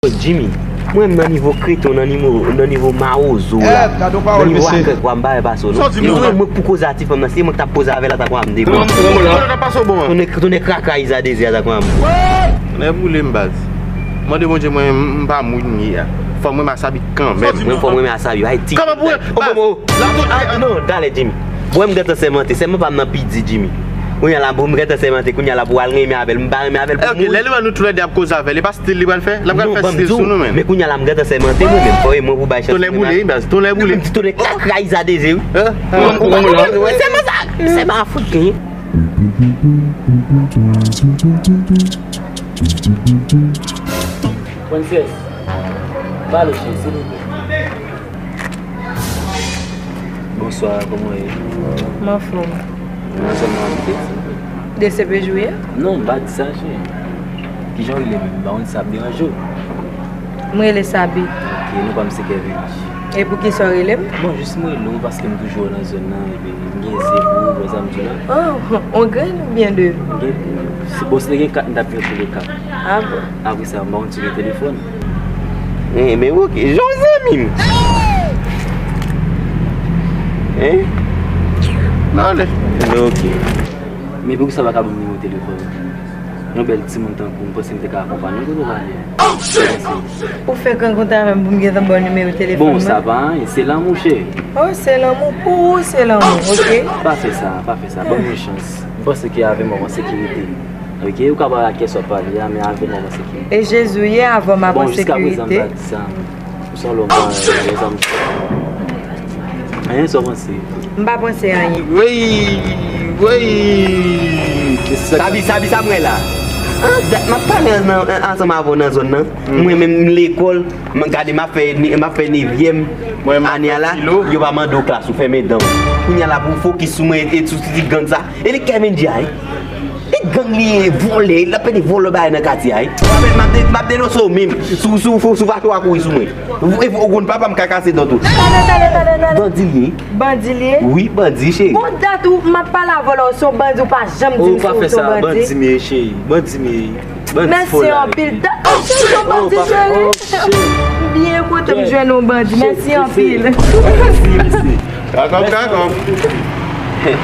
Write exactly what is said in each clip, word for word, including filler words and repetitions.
Jimmy, mwen menm nan nivo kreten w, nan nivo, nan nivo mawozo w la, nan nivo akrèk w la, m pa wè pase w non. Mwen pou koze a ti fanm nan, se mwen k t ap koze avè l, ata kwa m de bon. Kote w t ap pase w bon an? Tounen, tounen krakra Iza Dezi ata kwa m. Tonnè boule m baz. Mande Bondye mwen m pa moun m ye a. Fò m renmen Asabi kanmenm. Mwen fò m renmen Asabi, bay ti. Kòman pou baz? Non, talè Jimmy. Bon, m gentan sèmante, sèman pa m nan pi di Jimmy. Kounye a la, bon, m gentan sèmante, kounye a la pou al renmen avè l, m pa renmen avè l pou mouri. Ok, lè li wè nou toulède ap koze avè l, e pa stil li pral fè? L ap pral fè stil sou nou menm. Men kounye a la, m gentan sèmante, mwen menm, fò e mwen pou bay chans. Tonnè boule, baz, tonnè boule. Tonnè krak Iza Dezi, wi. Sèman sa, sèman a fout genyen. Princess, pale cheri, silvouplè. Bonswa, kòman w ye? M anfòm. Nan zòn nan w abite, silvouplè? De C P Jouye? Non, m pa di sa, cheri. Kijan w rele menm? M pa konn si sa ap deranje w. M rele Sabi. Ok, non pa m se Kevin. E poukisa w rele m? Bon, jis m rele w paske m toujou wè w nan zòn nan, epi m gen ze pou ou, wè sa m di w la? Oh, on grenn oubyen de? M gen, si bon, si te gen kat, m t ap mete le kat. Ah bon? Apre sa, m pa konn si w gen telefòn. Eh, men ok, jan w zanmi m. Hein? Nan ale. Men ok. Men poukisa w pa ka ban m nimewo telefòn ou? Yon bèl timoun tankou w, m panse m te ka akonpanye w kote w prale a. Ou fèk rankontre avè m pou m gentan ba w nimewo telefòn mwen? Bon, sa pa anyen, se lanmou, cheri. Oh, se lanmou pou ou, se lanmou, ok? Pa fè sa, pa fè sa, ban m yon chans. M panse ke avè m w ap an sekirite. Ok, ou ka pale ak kiyès w ap pale a, men avè m w ap an sekirite. E Jezi w ye, avè m ap an sekirite. Bon, jiska prezan m pa di sa. Ou se yon lòm pa yon zanmi. Anyen sa w panse? M pa panse anyen. Woy, woy. Sabi, Sabi, sa m wè la. An dat m ap pale nan, ansanm avè w nan zòn nan. Mwen menm m lekòl, m gade m ap fè, m ap fè nevyèm ane a la, yo pa mande w klas, ou fèmen dan w. Kounye a la pou w fokis sou mwen e sou ti gang sa. E li Kevin J a, wi. Li gang li ye, vòlè, l ap pede vòlè bagay nan katye a, wi. M ap, m ap de-, m ap denonse w menm. Si w, si w, si w fache w a kouri sou mwen. E w konn papa m ka kase dan tou. Talè, talè, talè, talè. Bandi l ye. Bandi l ye? Wi, bandi, cheri. Bon, dat ou, m ap pale avè w la, ou se yon bandi, ou pa janm di m si w se yon bandi. Bandi m ye, cheri. Bandi m ye. Mèsi anpil. Dat ou se yon bandi, cheri. M byen kontan m jwenn yon bandi. Mèsi anpil. Kakòb, kakòb.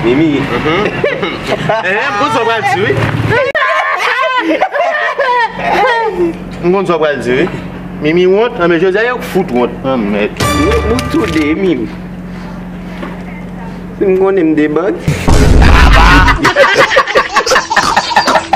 Mimi. Eh, m konn sa w pral di, wi. M konn sa w pral di, wi. Mimi wont, anben Jozya yo fout wont. Anmèd. Nou, nou tou de, Mimi. Si m konnen m de bandi.